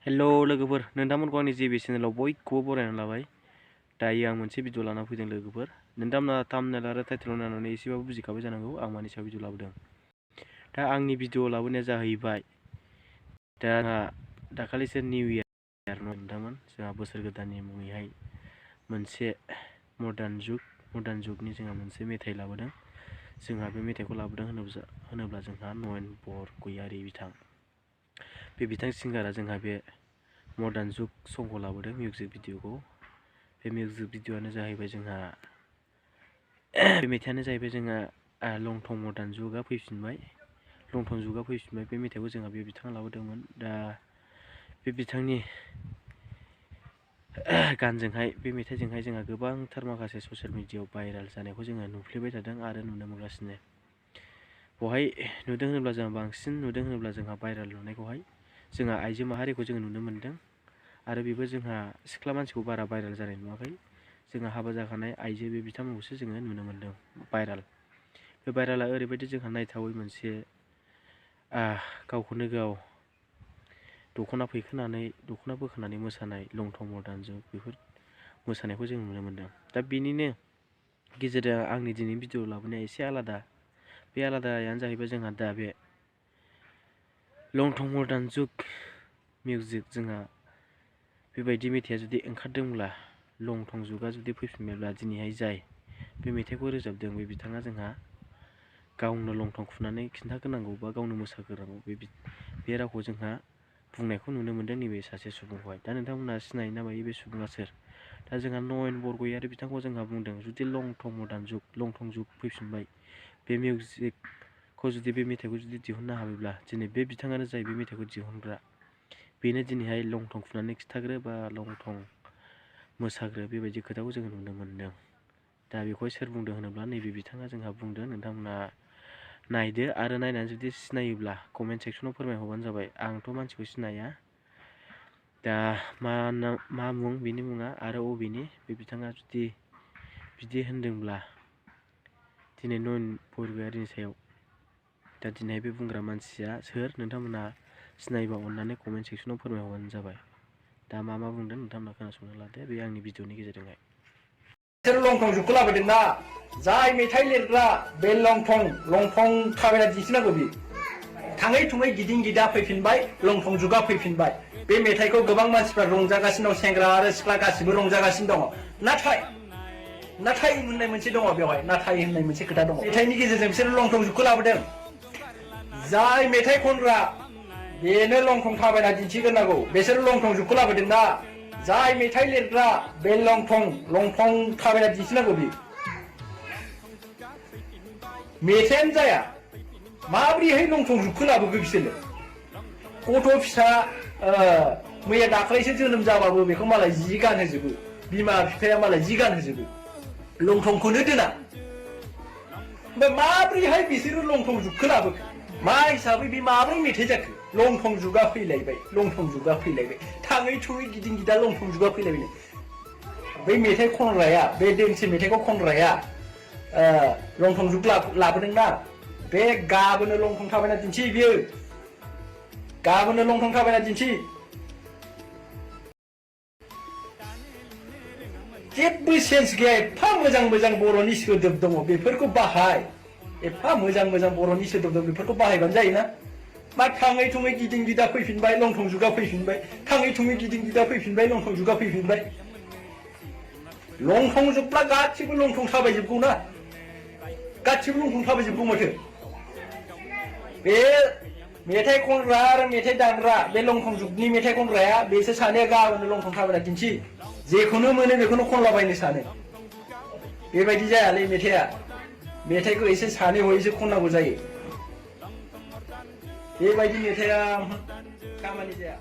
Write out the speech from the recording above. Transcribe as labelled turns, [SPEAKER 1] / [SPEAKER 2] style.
[SPEAKER 1] Hello लोगोफोर नोंथांमोनखौ आंनि जेबि चेनेलाव बयखौबो बरायना लाबाय। दायो आं मोनसे भिडिअ लाना फैदों लोगोफोर। नोंथांमोना थाम्बनेल आरो टाइटेलाव नायनानै एसेबाबो बुजिखाबाय जानांगौ आं मानि सायाव भिडिअ लाबोदों। दा आंनि भिडिअ लाबोनाया जाहैबाय दा दाखालिसो निउ इयार नोंथांमोन जोंहा बोसोर गोदाननि मुङैहाय मोनसे मडार्न जुगनि जोंहा मोनसे मेथाइ लाबोदों। जोंहा बे मेथाइखौ लाबोदों होनोब्ला जोंहा नयन बरगयारी बिथां बे बिथां सिंगारा जोंहा बे मडार्न जुग संखौ लाबोदों मिउजिक भिडिअखौ। बे मिउजिक भिडिअआनो जाहैबाय जोंहा बे मेथाइआनो जाहैबाय जोंहा लंथं मडार्न जुगा फैफिनबाय, लंथं जुगा फैफिनबाय। बे मेथाइखौ जोंहा बे बिथाङा लाबोदोंमोन। दा बे बिथांनि गानजोंहाय बे मेथाइजोंहाय जोंहा गोबांथार माखासे ससियेल मिडियाआव भाइरेल जानायखौ जोङो नुफ्लेबाय थादों आरो नुनो मोनगासिनो। बहाय नुदों होनोब्ला जोंहा बांसिन नुदों होनोब्ला जोंहा भाइरेल नुनायखौहाय जोंहा आइजो माहारिखौ जोङो नुनो मोन्दों आरो बेबो जोंहा सिख्ला मानसिखौ बारा भाइरेल जानाय नुवाखै। जोंहा हाबा जाखानाय आइजो बे बिथांमोनखौसो जोङो नुनो मोन्दों भाइरेल। बे भाइरेला ओरैबायदि जोंहा नायथावै मोनसे गावखौनो गाव दख'ना बोखानानै मोसानाय लंथं मडार्न जुग बेफोर मोसानायखौ जों नुनो मोन्दों। दा बेनिनो गेजेराव आंनि दिनैनि भिडिअ लाबोनाया एसे आलादा। बे आलादायानो जाहैबाय जोंहा दा बे लंथं मडार्न जुग मिउजिक जोंहा बेबायदि मेथाइआ जुदि ओंखारदोंब्ला, लंथं जुगा जुदि फैफिनबायब्ला दिनैहाय जाय बे मेथाइखौ रोजाबदों बे बिथाङा जोंहा गावनो लंथं खुनानै खिन्थाग्रोनांगौ बा गावनो मोसाग्रोनांगौ बे रावखौ जोंहा बुंनायखौ नुनो मोन्दों नैबे सासे सुबुंखौहाय। दा नोंथांमोना सिनायो ना मायो बे सुबुङा सोर? दा जोंहा नयन बरगयारी बिथांखौ जोंहा बुंदों जुदि लंथं मडार्न जुग लंथं जुग फैफिनबाय, बे मिउजिकखौ जुदि बे मेथाइखौ जुदि दिहुननो हाबायब्ला दिनै बे बिथाङानो जाय बे मेथाइखौ दिहुनग्रा बेनो दिनैहाय लंथं खुनानै खिन्थाग्रो बा लंथं मोसाग्रो बेबायदि खोथाखौ जोङो नुनो मोन्दों। दा बेखौहाय सोर बुंदों होनोब्ला नैबे बिथाङा जोंहा बुंदों। नोंथांमोना नायदो आरो नायनानै जुदि सिनायोब्ला कमेन्ट सेक्सनाव फोरमायहरबानो जाबाय। आंथ' मानसिखौ सिनाया। दा मा मुं बिनि मुङा आरो अबेनि बे बिथाङा जुदि बिदि होनदोंब्ला दिनै नयन बरगयारीनि सायाव दा दिनैहाय बे बुंग्रा मानसिया सोर नोंथांमोना सिनायोबा अननानै कमेन्ट सेक्सनाव फोरमायहरबानो जाबाय। दा मा बुंदों नोंथांमोना खोनासंना लादो बे आंनि भिडिअनि गेजेरजोंहाय।
[SPEAKER 2] लंथं जुगखौ लाबोदोंना जाय मेथाइ लिरग्रा बे लंथं थाबायना दिन्थिनांगौ बि थाङै थुङै गिदिं गिदा फैफिनबाय, लंथं जुगा फैफिनबाय। बे मेथाइखौ गोबां मानसिफ्रा रंजागासिनो दं, सेंग्रा आरो सिख्ला गासिबो रंजागासिनो दङ। नाथाय होननाय मोनसे दङ बेवहाय, नाथाय होननाय मोनसे खोथा दङ। मेथाइनि गेजेरजों बिसोर लंथं जुगखौ लाबोदों। जाय मेथाइ खनग्रा बेनो लंथं थाबायना दिन्थिग्रोनांगौ। बिसोर लंथं जुगखौ लाबोदोंना जाय मेथाइ लिरग्रा बे लंथं थाबायना दिन्थिनांगौ बि मेथाइयानो जाया माब्रैहाय लंथं जुगखौ लाबोखो बिसोरो? गथ' फिसा मैया दाख्लैसो जोनोम जाबाबो बेखौ मालाय जि गानहोजोबो, बिमा बिफाया मालाय जि गानहोजोबो, लंथंखौनो दोना। ओमफ्राय माब्रैहाय बिसोरो लंथं जुगखौ लाबोखो? मा हिसाबै बे माब्रै मेथाइ जाखो? लंथं जुगा फैलायबाय, लंथं जुगा फैलायबाय, थाङै थुङै गिदिं गिदा लंथं जुगा फैलायबाय। बै मेथाइ खनग्राया, बे दोंसे मेथाइखौ खनग्राया लंथं जुग लाबोदोंना, बे गाबोनो लंथं थाबायना दिन्थि, बियो गाबोनो लंथं थाबायना दिन्थि। जेबो सेन्स गैया। एफा मोजां बर'नि सोदोब दङ, बेफोरखौ बाहाय। एफा मोजां बर'नि सोदोब दं, बेफोरखौ बाहायबानो जायोना। मा थाङै थुङै गिदिं गिदा फैफिनबाय, लंथं जुगा फैफिनबाय, थाङै थुङै गिदिं गिदा फैफिनबाय, लंथं जुगा फैफिनबाय। लंथं जुगब्ला गासिबो लंथं थाबायजोबगौ ना, गासिबो लंथं थाबायजोबगौ माथो। बे मेथाइ खनग्रा आरो मेथाइ दामग्रा बे लंथं जुगनि मेथाइ खनग्राया बेसोर सानैया गाबोनो लंथं थाबायना दिन्थि। जेखौनो मोनो बेखौनो खनलाबायनो सानो। बेबायदि जायालै मेथाइआ। मेथाइखौ एसे सानै हयैसो खननांगौ जायो। बेबायदि मेथाइआ खामानि जाया।